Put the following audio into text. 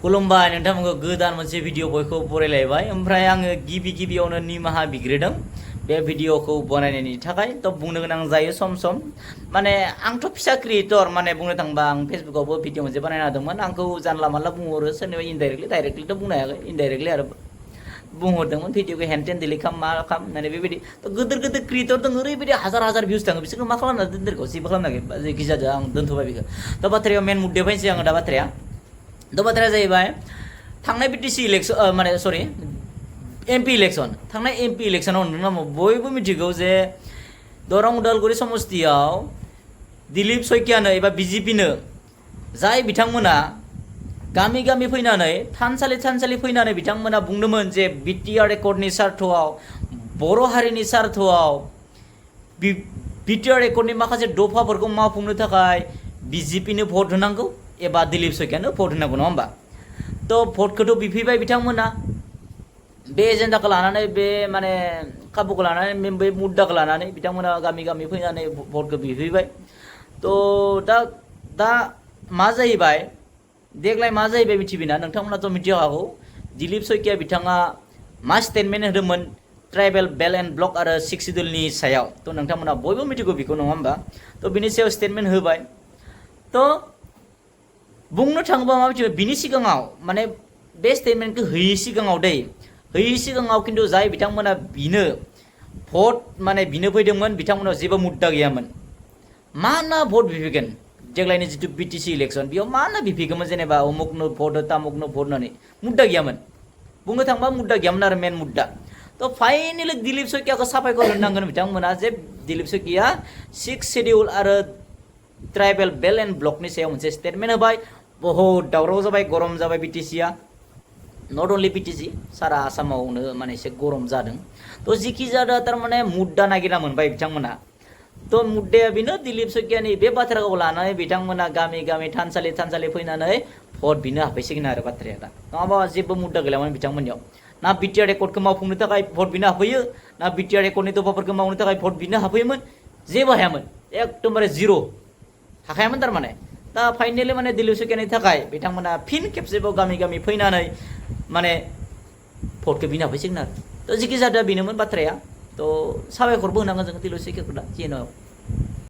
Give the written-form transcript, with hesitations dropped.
खुलुमबाय नोंथांमोनखौ गोदान मोनसे भिडिअ बयखौ बरायलायबाय ओमफ्राय आङो गिबियावनो निमाहा बिग्रोदों बे भिडिअखौ बनायनायनि थाखाय तो बुंनो गोनां जायो सम सम माने आंथ' फिसा क्रिएटर माने बुंनो थांबा आं फेसबुकावबो भिडिअ मोनसे बानायना होदोंमोन आंखौ जानला मानला बुंहरो सोरनिबा इनडाइरेक्टलि डाइरेक्टलिथ' बुंनो हायाखै इनडाइरेक्टलि आरो बुंहरदोंमोन भिडिअखौ हेनटेन डिलिट खालाम मा खालाम होननानै बेबायदि तो गिदिर गिदिर क्रिएटर दं ओरैबायदि हाजार भिउस थाङो बिसोरखौ मा खालामना दोनदों जेबो खालामनाखै जायखिजाया आं दोनथ'बाय बेखौ तो बाथ्रायाव मेन मुद्दायाव फैनोसै आङो दा बाथ्राया तो बाथ्राया जाहैबाय थांनाय बिटिसि इलेक्शन माने सरि एमपि इलेक्शन थांनाय एमपि इलेक्शनाव नोंथांमोना बयबो मिथिगौ जे दरं उदालगुरि समस्तियाव दिलीप सयकियानो एबा बिजेपिनो जाय बिथांमोना गामि गामि फैनानै थानसालि फैनानै बिथांमोना बुंदोंमोन जे बिटिआर रेकर्डनि सार्थआव बर' हारिनि सार्थआव बिटिआर रेकर्डनि माखासे दफाफोरखौ मावफुंनो थाखाय बिजेपिनो भट होनांगौ एबा दिलीप सयकियानो भट होनांगौ नङा होमबा तो भटखौथ' बिफैबाय बिथांमोना बे एजेन्डाखौ लानानै बे माने खाबुखौ लानानै बे मुद्दाखौ लानानै बिथांमोना गामि गामि फैनानै भटखौ बिफैबाय तो दा मा जाहैबाय देग्लाय मा जाहैबाय मिथिबिना नोंथांमोनाथ' मिथिखागौ दिलीप सयकिया बिथाङा मा स्टेटमेन्ट होदोंमोन ट्राइबेल बेल्ट एन्ड ब्लक आरो 6 शिड्युलनि सायाव तो नोंथांमोना बयबो मिथिगौ बेखौ नङा होमबा तो बिनि सायाव स्टेटमेन्ट होबाय तो बुंनो थाङोबा मा मिथिबाय बिनि सिगाङाव माने बे स्टेटमेन्टखौ होयि सिगाङाव खिन्थु जाय बिथांमोना बिनो भट माने बिनो फैदोंमोन बिथांमोनाव जेबो मुद्दा गैयामोन मा ना भट बिफैगोन देग्लायनि जितु बिटिसि इलेक्शन बेयाव मा ना बिफैगौमोन जेनेबा उमुकनो भट हो तामुकनो भट होननानै मुद्दा गैयामोन बुंनो थाङोबा मुद्दा गैयामोन आरो मेन मुद्दा तो फाइनेलि दिलीप सयकियाखौ साबायखर होनांगोन बिथांमोना जे दिलीप सयकिया 6 शिड्युल आरो ट्राइबेल बेल्ट एन्ड ब्लकनि सायाव मोनसे स्टेटमेन्ट होबाय बहुत दावराव जाबाय गरम जाबाय बिटिसिया नट अनलि बिटिसि सारा आसामावनो माने एसे गरम जादों तो जिखि जादों थारमाने मुद्दा नागिरना मोनबाय बिथांमोना तो मुद्दाया बेनो दिलीप सयकियानि बे बाथ्राखौ लानानै बिथांमोना गामि गामि थानसालि फैनानै भट बिनो हाबफैसिगोन आरो बाथ्राया दा नङाबा जेबो मुद्दा गैलामोन बिथांमोननियाव ना बिटिआर रेकर्डखौ मावफुंनो थाखाय भट बिनो हाबफैयो ना बिटिआर रेकर्डनि दफाफोरखौ मावनो थाखाय भट बिनो हाबफैयोमोन जेबो हायामोन एकदमबारे जिर' हाखायामोन थारमाने दा फाइनेलि माने दिलीप सयकियानि थाखाय बिथांमोना फिन खेबसेबाव गामि गामि फैनानै माने भटखौ बिनो हाबफैसिगोन आरो तो जिखि जादों बेनोमोन बाथ्राया तो साबायखरबो होनांगोन जों दिलीप सयकियाखौ दा जेन'